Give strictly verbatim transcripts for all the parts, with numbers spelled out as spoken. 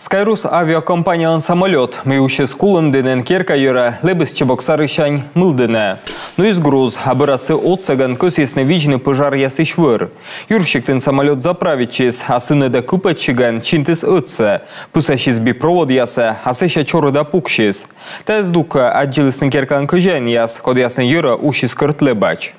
Скайрус авиакомпаниялӧн самолёт, мый усис Кулӧмдінын керка йӧрӧ, лэбис Чебоксарысянь Мылдінӧ. Нуис груз, а бӧрас сы отсӧгӧн кӧсйисны видзны пӧжаръясысь вӧр. Юрсиктын самолёт заправитчис, а сынӧдӧ кыпӧдчигӧн чинтіс ӧдсӧ. Пысасис би проводъясӧ, а сэсся чорыда пуксис. Тайӧ здукӧ аддзылісны керкалӧн кӧзяинъяс, кодъяслӧн йӧрӧ усис кӧрт лэбач.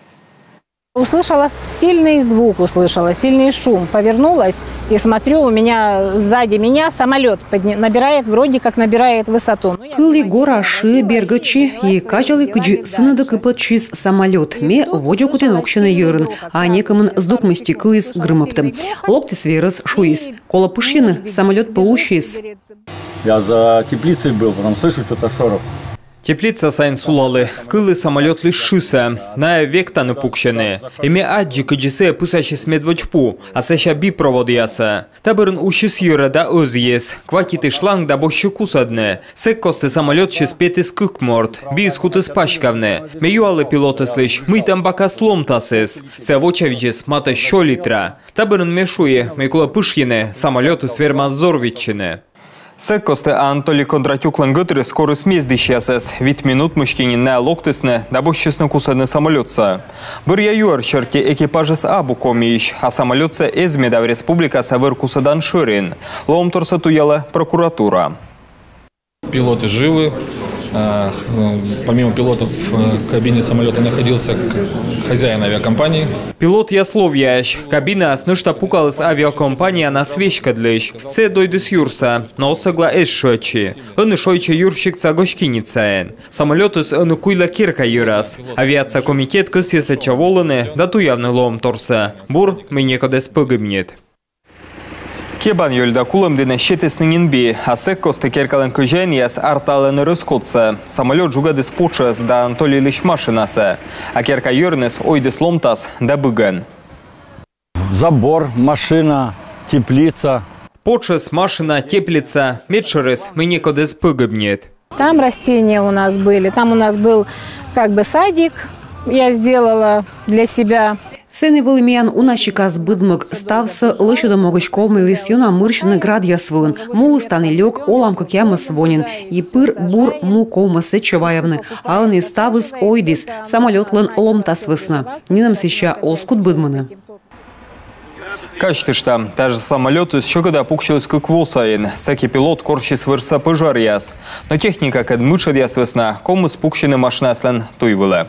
Услышала сильный звук, услышала сильный шум. Повернулась и смотрю, у меня, сзади меня самолёт подня-, набирает, вроде как набирает высоту. Ну, я Кылі гора шы, бергӧдчи и казялі, кыдзи сынӧдӧ кыпӧдчис самолёт. Ме водзӧ кутіна ӧксьыны йӧрын, а некымын здук мысти кыліс грымӧбтӧм. Локтіс верӧс, шуис: «Колӧ пышйыны, самолёт пӧ усис». Я за теплицей был, потом слышу что-то шорох. Теплица сайын сулалі, кылі самолётлысь шысӧ. Найӧ век тані пуксьӧны. И ме аддзи, кыдзи сійӧ пысасис медводз пу, а сэсся би проводъясӧ. Та бӧрын усис йӧрӧ да ӧзйис. Кватитіс шланг да босьтчи кусӧдны. Сэк кості самолётсьыс петіс кык морт. Биыс кутіс паськавны. Ме юалі пилотыслысь, мый там бакас ломтасыс. Сійӧ вочавидзис: матӧ сё литра. Та бӧрын ме шуи, мый колӧ пышйыны, самолётыс вермас взорвитчыны. Сэк кості Анатолий Кондратюклӧн гӧтырыс корис мездысьясӧс. Вит минут мысти нин найӧ локтісны да босьтчисны кусӧдны самолётсӧ. Бӧръя юӧр серти, экипажыс абу Комиысь, а самолётсӧ эз медав республикаса вӧр кусӧдан шӧрин. Лоӧмторсӧ туялӧ прокуратура. Пилоты живы. Э, х-, э, помимо пилотов, э, в кабине самолёта находился к-, хозяин авиакомпании. Пилотъяс ловъяӧсь. Кабинаыс нӧшта пукаліс авиакомпаниянас веськӧдлысь. Сійӧ дойдіс юрсӧ, но отсӧгла эз шыӧдчы. Ӧні шойччӧ юрсиктса гостиницаын. Самолётыс ӧні куйлӧ керка йӧрас. Авиация комитет кӧсйӧ сэтчӧ волыны да туявны лоӧмторсӧ. Бур, мый некод эз пӧгибнит. Кебанъёль да Кулӧмдінӧ сетісны нин би, а сэк кості керкалӧн кӧзяинъяс арталӧны рӧскодсӧ. Самолёт жугӧдіс потшӧс да Анатолийлысь машинасӧ. А керка йӧрныс ойдіс ломтас да быгӧн. Забор, машина, теплица. Потшӧс, машина, теплица, медшӧрыс, мый некод эз пӧгибнит. Там растения у нас были, там у нас был как бы садик, я сделала для себя. Сэні вӧлі миян уна сикас быдмӧг. Ставсӧ лӧсьӧдӧм могысь ковмыліс ёна мырсьыны градъяс вылын. Муыс тані лёк, олам кӧкъямыс во нин. И пыр бур му ковмӧ сэтчӧ ваявны. А ӧні ставыс ойдіс самолётлӧн ломтас вӧсна. Нинӧм сэсся оз кут быдмыны. Казьтышта, тайӧ жӧ самолётыс сьӧкыда пуксьыліс кык во сайын. Сэки пилот корсис вӧрса пӧжаръяс. Но техникакӧд мытшӧдъяс вӧсна ковмис пуксьыны машинаяслӧн туй вылӧ.